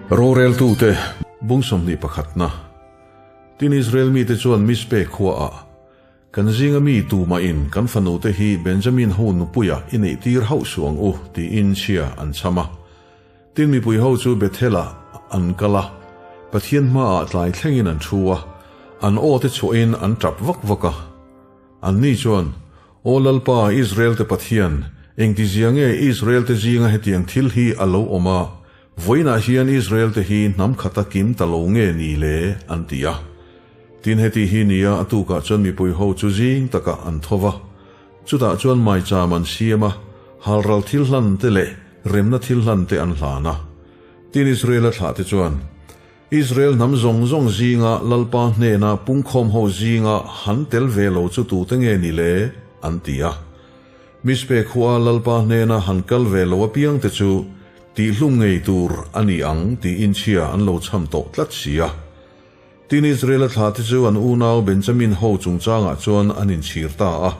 Roreltute bung sawmhnih pakhatna Tin Israel mite chuan Mizpe khuaah, Kan zinga mi tumahin kan fanute hi Benjamin ho nupuia i neihtir hauh suh ang u, tiin chhia an chham a. Tin mipui ho chu Bethel-ah an kal a, Pathian hmaah tlai thlengin an thu a, an aw te chhuahin an tap vak vak a. Anni chuan, Aw Lalpa, Israel-te Pathian, engtizia nge Israel-te zinga hetiang thil hi a lo awm a, vawiinah hian Israel-te hi hnam khata kim ta lo nge ni le? an ti a. Tin, heti hi nia a tukah chuan mipui ho chu zing takah an tho va. Chutah chuan maicham an siam a, halral thil hlan te leh remna thil hlan te an hlan a. Tin, Israel-a thlahte chuan, Israel hnam zawng zawng zinga Lalpa hnena pungkhawm ho zinga han tel ve lo chu tute nge ni le? an ti a. Mizpe khua Lalpa hnena han kal ve lo apiangte chu tihhlum ngei tur a ni ang tiin chhia an lo chham tawh tlat si a. Tin Israel-a thlahte chu an unau Benjamin ho chungchangah chuan an inchhir ta a.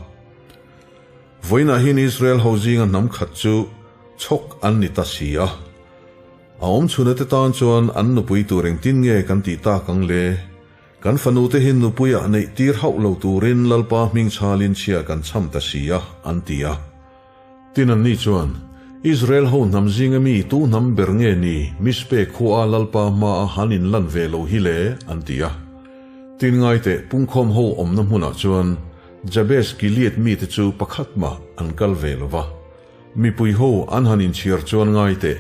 Vawiinah hian Israel ho zinga hnam khat chu chhawk an ni ta si a. A awm chhuna te tan chuan an nupui tur engtin nge kan tih tak ang le? Kan fanu te hi nupuiah neih tir hauh lo turin Lalpa hming chhalin chhia kan chham ta si a, an ti a. Tin anni chuan, Israel ho hnam zinga mi tu hnam ber nge ni Mizpe khua Lalpa hmaa han inlan ve lo hi le? an ti a. Tin ngaiteh pungkhawm ho awmna hmunah chuan Jabes Gilead mite chu pakhat mah an kal ve lo va. Mipui ho an han inchhiar chuan ngai teh,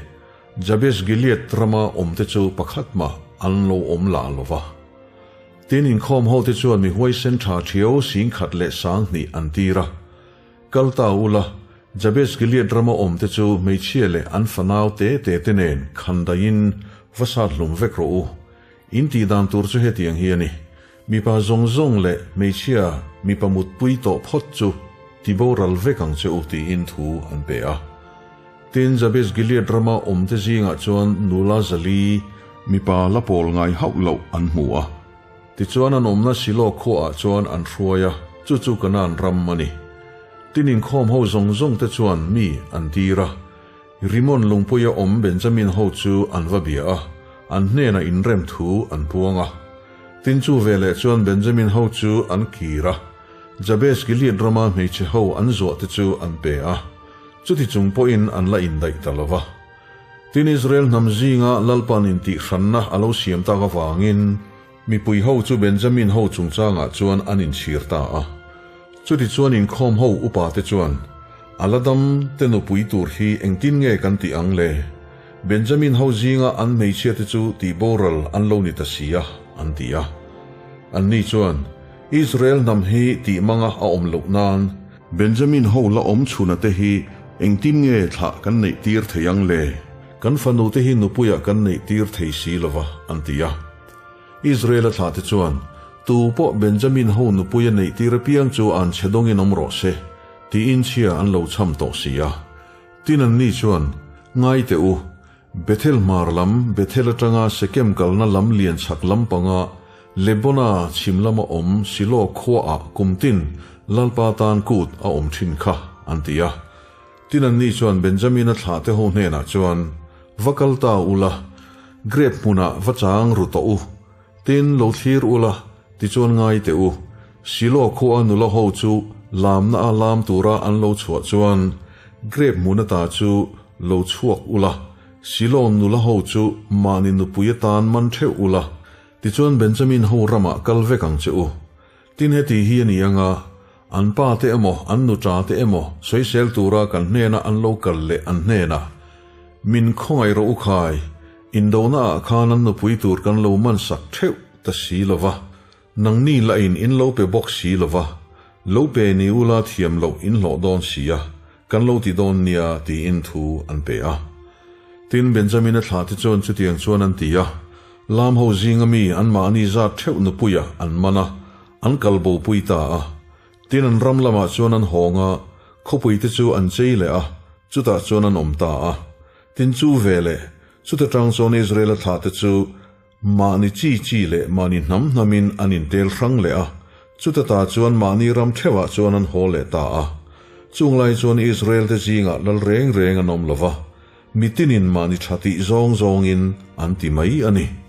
Jabesh Gilead rama awmte chu pakhat mah an lo awm lah lo va. Tin inkhawm hote chuan mi huaisen tha thiau singkhat leh sanghnih an tir a. Kal ta ula, Jabesh Gilead rama awmte chu hmeichhia leh an fanau te te te nen khandaiin va sat hlum vek rawh u. In tih dan tur chu hetiang hi a ni. Mipa zawng zawng leh hmeichhia mipa mutpui tawh phawt chu ti boral vek ang che u tiin thu an pe a. Tin, Jabes Gilead rama awmte zingah chuan nula zali mipa la pawl ngai hauh loh an hmu a. Tichuan an awmna Silo khuaah chuan an hruai a, chu chu Kanaan ram a ni. Tin, inkhawm ho zawng zawngte chuan mi an tir a. Rimon lungpuia awm Benjamin ho chu an va bia a, an hnenah inrem thu an puang a. Tin chu veleh chuan Benjamin ho chu an kir a, Jabes Gilead rama hmeichhe ho an zuah te chu an pe a, chuti chung pawhin an la indaih ta lo va. Tin Israel hnam zinga Lalpan intihhranna a lo siam tak avangin mipui ho chu Benjamin ho chungchangah chuan an inchhir ta a. Chuti chuan inkhawm ho upa te chuan, A la dam te nupui tur hi engtin nge kan tih ang le? Benjamin ho zinga an hmeichhia te chu tih boral an lo ni ta si a, an ti a. Anni chuan, Israel hnam hi tih manga a awm loh nan, Benjamin ho la awm chhuna te hi engtin nge thlah kan neih tir thei ang le? Kan fanu te hi nupuiah kan neih tir thei si lova, an ti a. Israel-a thlah te chuan, Tu pawh Benjamin ho nupuia neih tir apiang chu an chhe dawngin awm rawh se, Tiin chhia an lo chham tawh si a. Tin anni chuan, Ngai teh u, Bethel hmar lam, Bethel atanga Sekem kalna lam lian chhak lampanga Lebona chhim lama awm Silo khuaah kum tin Lalpa tan kut a awm thin kha, an ti a. Tin anni chuan Benjamina thlahte ho hnenah chuan, Va kal ta ula, grep hmunah va chang ru tawh u. Tin, lo thlir ula, tichuan ngai teh u. Silo khua nula ho chu lamna a lam tura an lo chhuah chuan grep hmun ata chu lo chhuak ula, Silo nula ho chu mahni nupui atan man theuh ula, tichuan Benjamin ho ramah kal vek ang che u. Tin heti hi a ni anga, an pa te emaw an nuṭa te emaw sawisel tura kan hnena an lo kal leh an hnenah, Min khawngaih rawh u khai, indona ah khan an nupui tur kan lo man sak theuh ta si lo va, nangni lahin in lo pe bawk si lo va, lo pe ni ula thiam loh in hlawh dawn si a, kan lo ti dawn nia tiin thu an pe a. Tin, Benjamina thlah te chuan chutiang chuan an ti a, Lam ho zinga mi anmahni zat theuh nupuia an man a, an kal bopui ta a. Tin an ram lamah chuan an hawng a, khawpui te chu an chei leh a, chutah chuan an awm ta a. Tin chu ve leh, chuta tang chuan Israela thlah te chu mahni chi chi leh mahni hnam hnamin an intel hrang leh a, chuta ta chuan mahni ram theuhah chuan an haw leh ta a. Chung lai chuan Israel te zingah lal reng reng an awm lo va. Mitinin mahni tha tih zawng zawngin an ti mai a ni.